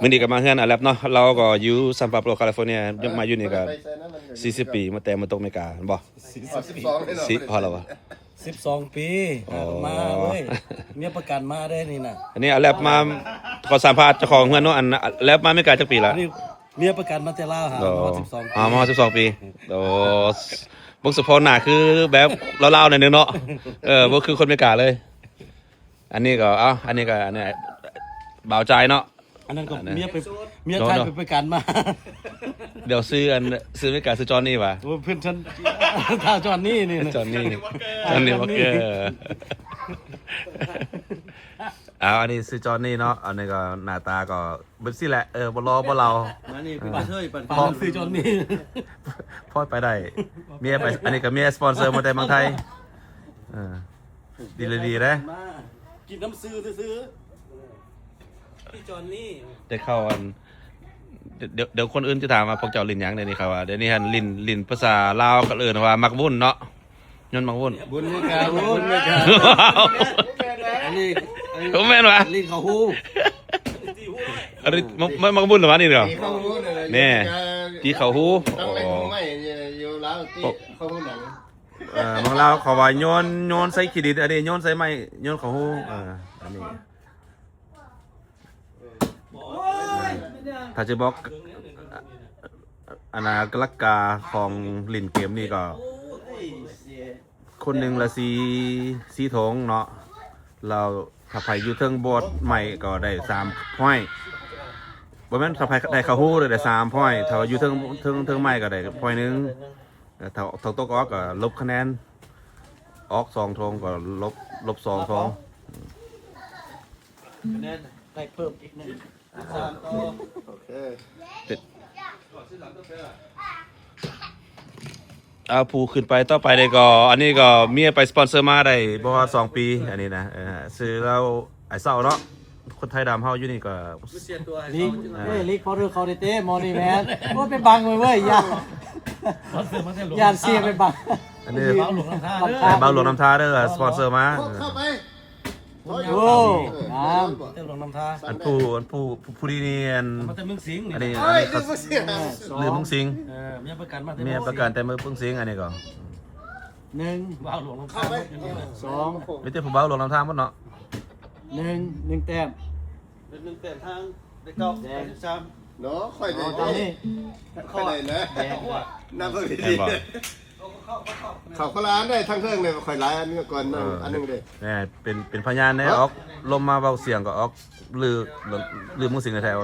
ມື້ນີ້ກໍມາເຮືອນອາແລັບເນາະ ລາວກໍຢູ່ຊານຟານໂປຣ ຄາລິຟໍເນຍ ມາຢູ່ນີ້ກໍສີ່ສິບປີ ມາແຕ່ມາຕົກອາເມລິກາແມ່ນບໍ່? ສິບສອງເລີຍເນາະ ສິບ ພໍແລ້ວບໍ່? ສິບສອງປີ ອໍ ມາເວີຍ ເມຍປະກັນມາເດ້ນີ້ນະ. ອັນນີ້ອາແລັບມາ ຂໍສຳພາດເຈົ້າຂອງເຮືອນເນາະ ອັນອາແລັບມາອາເມລິກາຈັກປີລະ? ອັນນີ້ເມຍປະກັນມາແຕ່ລາວຫາ ອໍ ມາຮອດສິບສອງປີ ອໍ ມາຮອດສິບສອງປີ. ໂອ້ ເບິ່ງສະເພາະໜ້າຄືແບບລາວໆໜ້ອຍໜຶ່ງເນາະ ເອີ ບໍ່ຄືຄົນອາເມລິກາເລີຍ. ອັນນີ້ກໍ ເອົ້າ ອັນນີ້ກໍ ອັນນີ້ບ່າວຈ່າຍເນາະ ອັນນັ້ນກໍເມຍໄປ ເມຍຖ່າຍໄປປະກັນມາ. ດຽວຊື່ອັນ ຊື່ອາເມລິກາຊື່ຈອນນີ້ຫວາ? ໂອ້ ເພິ່ນ ທ່ານ ທ່ານຈອນນີ້ນີ້ ຈອນນີ້ ຈອນນີ້ ຈອນນີ້ ວໍ້ເກີ ເອົາ ອັນນີ້ຊື່ຈອນນີ້ເນາະ ອັນນີ້ກໍໜ້າຕາກໍແບບຊີ້ແຫຼະ ເອີ ບໍ່ຫຼໍ່ບໍ່ເຫຼົາ ມານີ້ເປັນກະເທີຍປານ ປານຊື່ຈອນນີ້ ພໍໄປໄດ້ ເມຍໄປ ອັນນີ້ກໍເມຍສະປອນເຊີມາແຕ່ເມືອງໄທ ເອີ. ດີເລີຍ ດີເດ້ ມາກິນນຳຊື່ຊື່ໆ ພີ່ຈອນນີ້ ໄດ້ເຂົ້າອັນ ດ- ດ- ດຽວຄົນອື່ນຈະຖາມວ່າພວກເຈົ້າຫຼິ້ນຫຍັງດຽວນີ້ ເຂົາວ່າດຽວນີ້ຫັ້ນຫຼິ້ນ ຫຼິ້ນພາສາລາວເຂົາເອີ້ນວ່າໝາກວຸ້ນເນາະ ຍົນໝາກວຸ້ນ ບຸນເມກາ ບຸນເມກາ ອັນນີ້ ອັນນີ້ ບໍ່ແມ່ນຫວາ? ຫຼິ້ນເຂົ້າຫູ ອັນນີ້ ມ- ມ- ໝາກບຸ້ນຫວານີ້ເນາະ ຕີເຂົ້າຫູນີ້ແຫຼະ ແນ່ ຕີເຂົ້າຫູ ຕັ້ງແມ່ນຫູໄມ້ຢູ່ລາວ ຕີເຂົ້າຫູໜັງ. ເອີ ເມືອງລາວເຂົາວ່າໂຍນ ໂຍນໃສ່ຂີ້ດິນ ອັນນີ້ໂຍນໃສ່ໄມ້ ໂຍນເຂົ້າຫູ ເອີ ອັນນີ້ ຖ້າຈະບອກ ອັນນາ ກະລັກກາຂອງຫຼິ້ນເກມນີ້ກໍ ຄົນໜຶ່ງລະສີ່ ສີ່ຖົງເນາະ ແລ້ວຖ້າໃຜຢູ່ເທິງບອດໄມ້ກໍໄດ້ສາມພ້ອຍ ບໍ່ແມ່ນ ຖ້າໃຜໄດ້ເຂົ້າຫູໄດ້ສາມພ້ອຍ ຖ້າວ່າຢູ່ເທິງ ເທິງ ເທິງໄມ້ກໍໄດ້ພ້ອຍໜຶ່ງ. ເອີ ຖ້າ ຖ້າຕົກອອກກໍລົບຄະແນນ ອອກສອງຖົງກໍລົບ ລົບສອງຖົງ ຄະແນນໄດ້ເພີ່ມອີກໜຶ່ງ ສາມຕໍ່ ໂອເຄ ເອົາ ຜູ້ຂຶ້ນໄປຕໍ່ໄປເດ້ກໍ ອັນນີ້ກໍເມຍໄປສະປອນເຊີມາໄດ້ບໍ່ຮອດສອງປີ ອັນນີ້ນະ ເອີ ຊື່ລາວ ອ້າຍເຊົາເນາະ ຄົນໄທດຳເຮົາຢູ່ນີ້ກໍ ລິກ ເອີ ລິກ ພໍເດີເຂົາໄດ້ເຕະ ມໍນີ້ແມ່ນ ໂອ້ຍ ໄປບັງເວີຍ ເວີຍ ຢ່າ ຢ່າເສຍໄປບັງ ອັນນີ້ ບ່າວຫຼວງນຳທາເດີ ບ່າວຫຼວງນຳທາເດີ ສະປອນເຊີມາ ເຂົ້າໄປ ໂອ້ ງາມ ເຈົ້າຫຼວງນຳທາ ອັນຜູ້ ອັນຜູ້ ຜູ້ນີ້ນີ້ ອັນ ມາແຕ່ເມືອງສິງນີ້ ອັນນີ້ ອັນນີ້ ເອີ ສອງ ຫຼືເມືອງສິງ ເອີ ເມຍປະກັນມາແຕ່ ເມຍປະກັນແຕ່ເມືອງສິງ ອັນນີ້ກໍ ໜຶ່ງ ບ່າວຫຼວງນຳທາ ສອງ ມີແຕ່ຜູ້ບ່າວຫຼວງນຳທາໝົດເນາະ ໜຶ່ງ ໜຶ່ງແຕ້ມ ເປັນໜຶ່ງແຕ້ມທາງໄດ້ເກົ້າ ແດງ ໄດ້ສິບສາມ ເນາະ ຂ້ອຍໄດ້ ອໍ ຕາມນີ້ ຂ້ອຍໄດ້ນະ ແດງ ນັບເບິ່ງດີໆ ເຂົ້າຄົນລະອັນເດ້ ທາງເທິງເດ້ ຂ້ອຍຫຼາຍອັນກ່ອນ ເອີ ອັນໜຶ່ງເດ້ ແມ່ນ ເປັນ ເປັນພະຍານເດ້ ເນາະ ອອກລົມມາເວົ້າສຽງກໍອອກ ຫຼື ຫຼືເມືອງສິງແທ້ໆ ອອກ